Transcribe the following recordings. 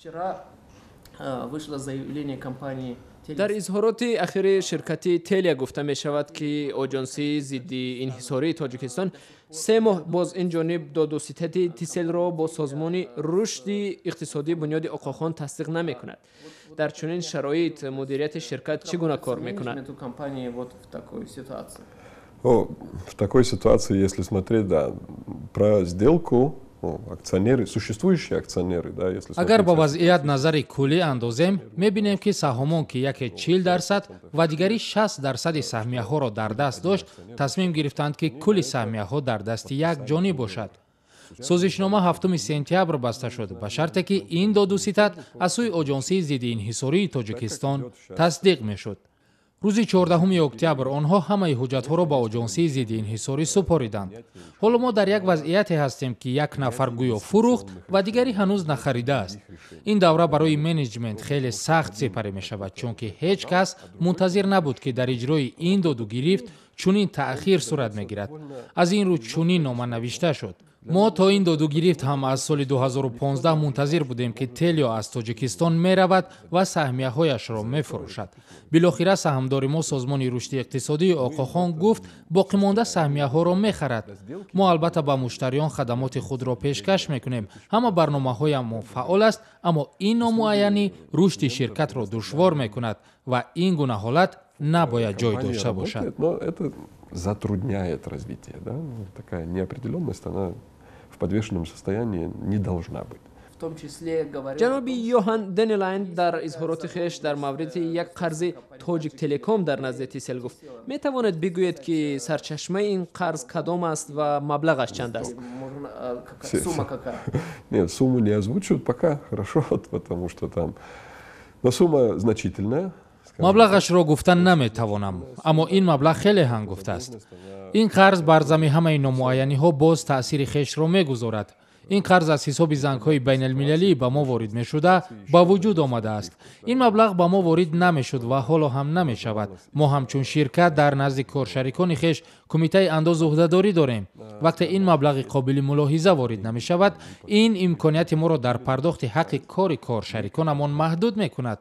Вчера вышло заявление компании. Дар изҳороти ахири ширкати Телия гуфта мешавад, ки Оҷонсии зидди инҳисории Тоҷикистон 3 моҳ боз ин ҷониб додуситади Тиселро бо Созмони рушди иқтисодии Бунёди Оқохон тасдиқ намекунад. Дар чунин шароит мудирияти ширкат чӣ гуна кор мекунад? Компании вот в такой ситуации. В такой ситуации, если смотреть, да, про сделку, ну, акционеры, существующие акционеры, да, если Агар ба вазъият назари куллӣ андозем, мебинем, ки саҳомон, ки яке 40% ва дигари 60 дарсади саҳмияҳоро дар даст дошт, тасмим гирифтанд, ки кулли саҳмияҳо дар дасти як ҷониб бошад. Созишнома 7 сентябр баста шуд, ба шарте ки ин додуситад аз сӯи Оҷонсии зидди инҳисории Тоҷикистон тасдиқ мешуд. Рӯзи 14 октябр онҳо ҳамаи ҳуҷҷатҳоро ба Оҷонсии зидди инҳисорӣ супориданд. Ҳоло мо дар як вазъияте ҳастем, ки як нафар гӯё фурӯхт ва дигаре ҳанӯз нахаридааст. Ин давра барои менеҷмент хеле сахт сипарӣ мешавад, чунки ҳеҷ кас мунтазир набуд, ки дар иҷрои ин доду гирифт чунин таъхир сурат мегирад. Аз ин рӯ чунин нома навишта шуд. Мо то ин додугирифт ҳам аз соли 2015 мунтазир будем, ки Телио аз Тоҷикистон меравад ва саҳмияҳояшро мефурӯшад. Билохира саҳмдори мо, Созмони рушди иқтисодии Оқохон, гуфт, боқимонда саҳмияҳоро мехарад. Мо албатта ба муштариён хадамоти худро пешкаш мекунем, ҳама барномаҳоям мо фаъол аст, аммо ин номуайянӣ рушди ширкатро душвор мекунад ва ин гуна ҳолат набояд ҷой дошта бошад. Затрудняет развитие. Да? Ну, такая неопределенность, она в подвешенном состоянии не должна быть. Ҷаноби Йоҳан Денелайн дар изҳороти хеш дар мавриди як қарзи Тоҷик Телеком дар назди Тисел гуфт. Метавонед бигӯед, ки сарчашмаи ин қарз кадом аст ва маблағаш чанд аст? Сумма какая? Нет, сумму не озвучивают пока, хорошо, потому что там. Но сумма значительная. Маблағашро гуфта наметавонам, аммо ин маблағ хеле ҳангуфт аст. Ин қарз бар зами ҳамаи номуайяниҳо боз таъсири хешро мегузорад. Ин қарз аз ҳисоби зангҳои байналмилалӣ ба мо ворид мешуда ба вуҷуд омадааст. Ин маблағ ба мо ворид намешуд ва ҳоло ҳам намешавад. Мо ҳамчун ширкат дар назди коршарикони хеш, Кумитаи андоз, ӯҳдадорӣ дорем. Вақте ин маблағи қобили мулоҳиза ворид намешавад, ин имконияти моро дар пардохти ҳаққи кори коршариконамон маҳдуд мекунад.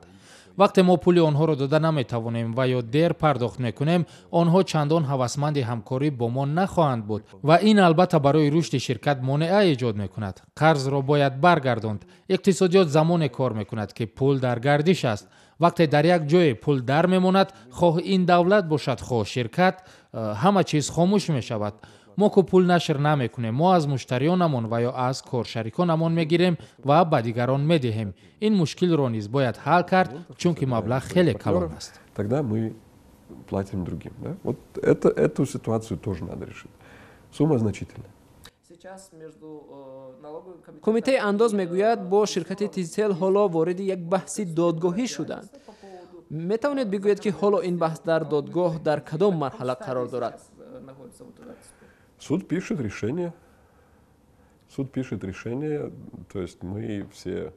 Вақте мо пули онҳоро дода наметавонем ва ё дер пардохт мекунем, онҳо чандон ҳавасманди ҳамкорӣ бо мо нахоҳанд буд ва ин албатта барои рушди ширкат монеа эҷод мекунад. Қарзро бояд баргардонд. Иқтисодиёт замоне кор мекунад, ки пул дар гардиш аст. Вақте дар як ҷое пул дар мемонад, хоҳ ин давлат бошад, хоҳ ширкат, ҳама чиз хомӯш мешавад. Мо ку пул нашр намекунем, мо аз муштариёнамон ва ё аз коршариконамон мегирем ва ба дигарон медиҳем. Ин мушкилро низ бояд ҳал кард, чунки маблағ хеле калон аст. Тогда мы платим другим. Да? Вот эту ситуацию тоже надо решить. Сумма значительная. Кумитаи андоз мегӯяд, бо ширкати Тисел ҳоло вориди як баҳси додгоҳӣ шуданд. Метавонед бигӯед, ки ҳоло ин баҳс дар додгоҳ дар кадом марҳала қарор дорад? Суд пишет решение. Суд пишет решение, то есть мы все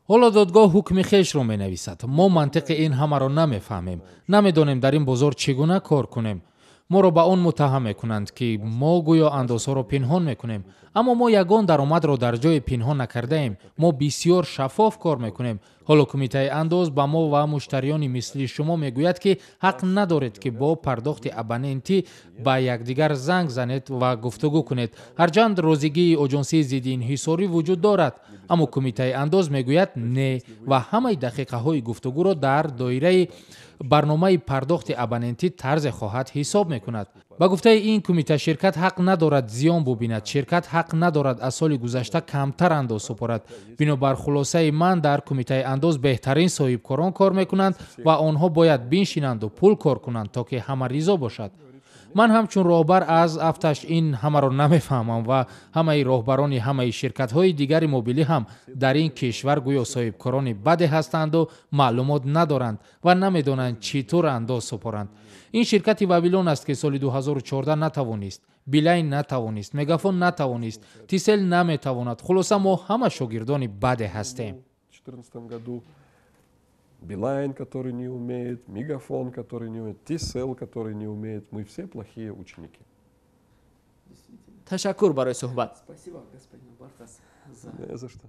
Ҳоло додгоҳ ҳукми хешро менависад. Мо мантиқи ин ҳамаро намефаҳмем, намедонем, дар ин бозор чӣ гуна кор кунем. Моро ба он муттаҳам мекунанд, ки мо гӯё андозҳоро пинҳон мекунем, аммо мо ягон даромадро дар ҷое пинҳон накардаем. Мо бисьёр шаффоф кор мекунем. Ҳоло Кумитаи андоз ба мо ва муштариёни мисли шумо мегӯяд, ки ҳақ надоред, ки бо пардохти абонентӣ ба якдигар занг занед ва гуфтугӯ кунед. Ҳарчанд розигии Оҷонсии зидди инҳисорӣ вуҷуд дорад, аммо Кумитаи андоз мегӯяд не ва ҳамаи дақиқаҳои гуфтугӯро дар доираи барномаи пардохти абонентӣ тарзе хоҳад ҳисоб мекунад. Ба гуфтаи ин кумита, ширкат ҳақ надорад зиён бубинад, ширкат ҳақ надорад аз соли гузашта камтар андоз супорад. Бинобар хулосаи ман, дар Кумитаи андоз беҳтарин соҳибкорон кор мекунанд ва онҳо бояд биншинанду пул кор кунанд, то ки ҳама ризо бошад. Ман ҳамчун роҳбар аз афташ ин ҳамаро намефаҳмам ва ҳамаи роҳбарони ҳамаи ширкатҳои дигари мобилӣ ҳам дар ин кишвар гӯё соҳибкорони баде ҳастанду маълумот надоранд ва намедонанд, чӣ тур андоз супоранд. Ин ширкати Вавилон аст, ки соли 2014 натавонист, Билайн натавонист, Мегафон натавонист, Тисел наметавонад. Хулоса, мо ҳама шогирдони баде ҳастем. Билайн, который не умеет, Мегафон, который не умеет, Тисел, который не умеет. Мы все плохие ученики. Ташаккур барои суҳбат. Спасибо, господин Бартас, за Не за что.